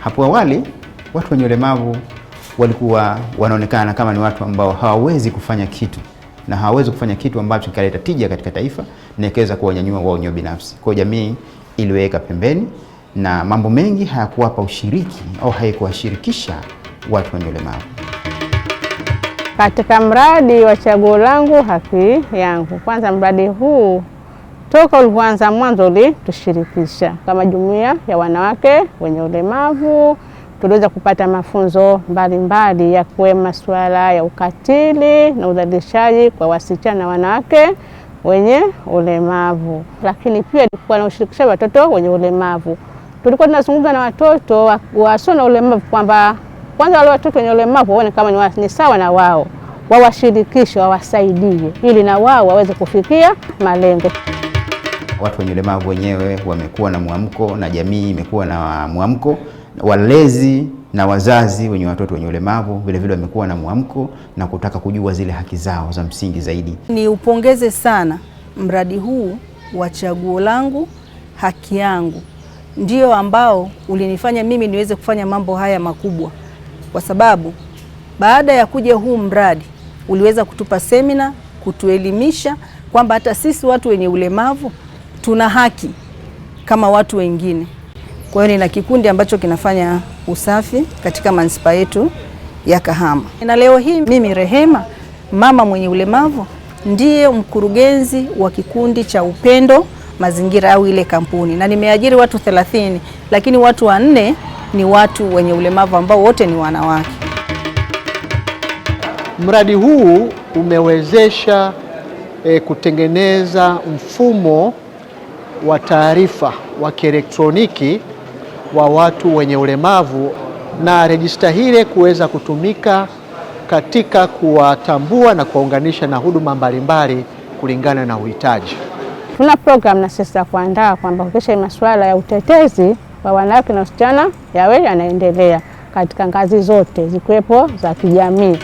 Hapo awali watu wenye ulemavu walikuwa wanaonekana kama ni watu ambao hawawezi kufanya kitu na hawawezi kufanya kitu ambacho kikaleta tija katika taifa na ikaweza kuwanyanyua wao wenyewe binafsi. Kwa hiyo jamii iliweka pembeni na mambo mengi hayakuwapa ushiriki au haikuwashirikisha watu wenye ulemavu. Katika mradi wa Chaguo Langu Haki Yangu, kwanza mradi huu toka ulipoanza mwanzo ulitushirikisha kama jumuiya ya wanawake wenye ulemavu. Tuliweza kupata mafunzo mbalimbali ya kuwe masuala ya ukatili na udhalilishaji kwa wasichana na wanawake wenye ulemavu, lakini pia tulikuwa na ushirikishaji watoto wenye ulemavu. Tulikuwa tunazungumza na watoto wasio na ulemavu kwamba kwanza wale watoto wenye ulemavu waone kama ni sawa na wao, wawashirikishe, wawasaidie ili na wao waweze kufikia malengo. Watu wenye ulemavu wenyewe wamekuwa na mwamko na jamii imekuwa na mwamko, walezi na wazazi wenye watoto wenye ulemavu vile vile wamekuwa na mwamko na kutaka kujua zile haki zao za msingi zaidi. Ni upongeze sana mradi huu wa Chaguo Langu Haki Yangu, ndio ambao ulinifanya mimi niweze kufanya mambo haya makubwa, kwa sababu baada ya kuja huu mradi uliweza kutupa semina, kutuelimisha kwamba hata sisi watu wenye ulemavu tuna haki kama watu wengine. Kwa hiyo nina kikundi ambacho kinafanya usafi katika manispaa yetu ya Kahama. Na leo hii mimi Rehema, mama mwenye ulemavu, ndiye mkurugenzi wa kikundi cha Upendo Mazingira au ile kampuni, na nimeajiri watu 30, lakini watu 4 ni watu wenye ulemavu ambao wote ni wanawake. Mradi huu umewezesha kutengeneza mfumo wa taarifa wa kielektroniki wa watu wenye ulemavu na rejista hile kuweza kutumika katika kuwatambua na kuwaunganisha na huduma mbalimbali kulingana na uhitaji. Tuna program na sisi za kuandaa kwamba kuhakikisha masuala ya utetezi wa wanawake na wasichana yawe yanaendelea katika ngazi zote zikiwepo za kijamii.